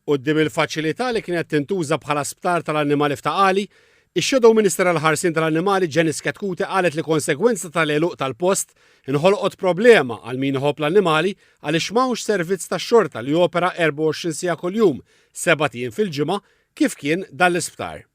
Quddiem il-faċilità li kienet tintuża bħala sptar tal-annimali f'Ta' Qali, ix-Shadow Minister għall-Ħarsien tal-Annimali Janice Chetcuti qalet li konsegwenza tal-għeluq tal-post inħolqot problema għal min iħobb l-annimali għaliex m'hawnx servizz tax-xorta li jopera 24 siegħa kuljum, sebat ijiem fil-ġimgħa kif kien dan l-isptar.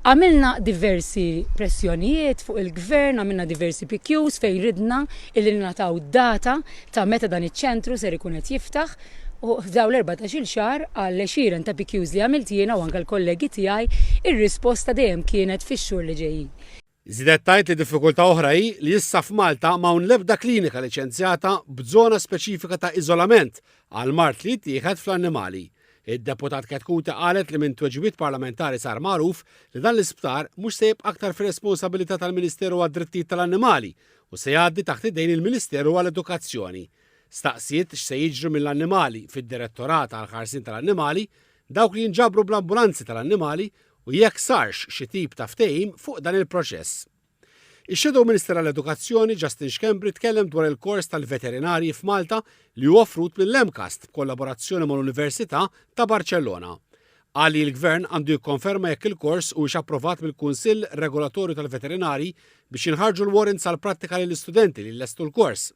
Għamilna diversi pressjonijiet fuq il-Gvern, għamilna diversi PQs fejn ridna illi ningħataw data ta' meta dan iċ-ċentru ser ikun qed jiftaħ u f'dawn l-14-il xahar għall-għexieren ta' PQs li għamilt jiena u anke l-kollegi tiegħi, ir-risposta dejjem kienet fix-xhur li ġejjin. Żiedet tgħid li diffikultà oħra hi li issa f'Malta m'hawn l-ebda klinika liċenzjata b'żona speċifika ta' iżolament għall-mard li jittieħed fl-annimali. Id-Deputat Chetcuti qalet li minn tweġibiet parlamentari sar magħruf li dan l-isptar mhux se jibqa' aktar fir-responsabilità tal-Ministeru għad-Drittijiet tal-Annimali u se jgħaddi taħt idejn il-Ministeru għall-Edukazzjoni. Staqsiet x'se jiġri mill-annimali fid-Direttorat għall-Ħarsien tal-Annimali, dawk li jinġabru bl-ambulanzi tal-annimali u jekk sarx xi tip ta' ftehim fuq dan il-proċess. Ix-Shadow Minister għall-Edukazzjoni Justin Schembri tkellem dwar il-kors tal-veterinarji f'Malta li hu offrut mill-MCAST b'kollaborazzjoni mal-Università ta' Barċellona. Qal li l-Gvern għandu jikkonferma jekk il-kors huwiex approvat mill-Kunsill Regolatorju tal-Veterinarji biex jinħarġu l-warrants għall-prattika lill-istudenti li jlestu l-kors.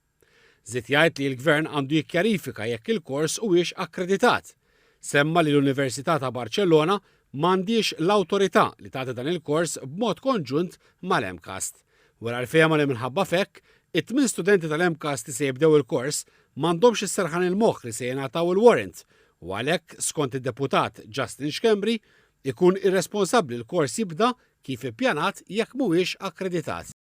Żied jgħid li l-Gvern għandu jikkjarifika jekk il-kors huwiex akkreditat. Semma li l-Università ta' Barċellona m'għandhiex l-awtorità li tagħti dan il-kors b'mod konġunt mal-MCAST. Wera l-fehma li minħabba f'hekk, it-tmien studenti tal-MCAST li se jibdew il-kors m'għandhomx is-serħan il-moħħ li se jingħataw il-warrant u għalhekk, skont id-Deputat Justin Schembri, ikun irresponsabbli l-kors jibda kif ippjanat jekk mhuwiex akkreditat.